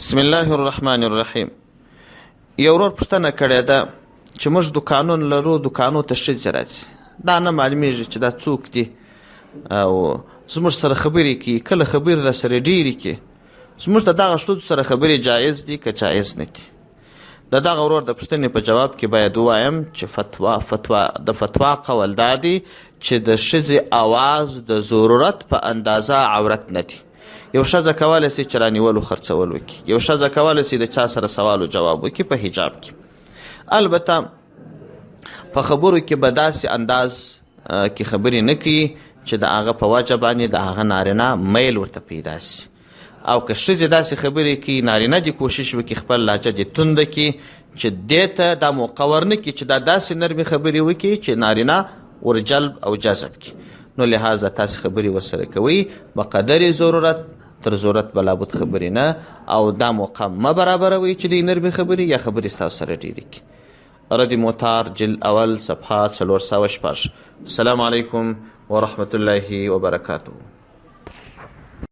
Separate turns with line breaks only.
بسم الله الرحمن الرحیم. یو ورور پوښتنه کړې ده چې موږ دوکانونه لرو، دوکانو ته ښځې راځي، دا نه معلومیږي چې دا څوک دي او زموږ سره خبرې کوي، کله خبرې را سره ډېرې کوي. زموږ د دغه ښځو سره خبرې جایز دي که جایز نه دي؟ د دغه ورور د پوښتنې په جواب کې باید ووایم چې فتوا فتوا د فتوا قول دا دی چې د ښځې اواز د ضرورت په اندازه عورت نه دی. یو ښځه کولی شي چې رانیولو خرڅول وکړي، یو ښځه کولی شي د چا سره سوال و جواب وکړي په حجاب کې. البته په خبرو کې به داسې انداز کې خبرې نه کوي چې د هغه په وجه باندې د هغه نارینه میل ورته پیدا شي. او که ښځې داسې خبرې کوي، نارینه دې کوشش وکړي خپل لهجه دې تونده کړي چې دې ته دا موقع ورنه کړي چې دا داسې نرمې خبرې وکړي چې نارینه ور جلب او جذب کړي. نو لهذا تاسې خبرې ورسره کوئ په قدر ضرورت، تر ضرورت به لابد خبرې نه، او دا موقع مه برابروئ چې دی نرمې خبرې یا خبرې ستاسو سره ډېرې کړي. رد موتار جلد اول صفحه 406. السلام علیکم ورحمت الله وبرکاته.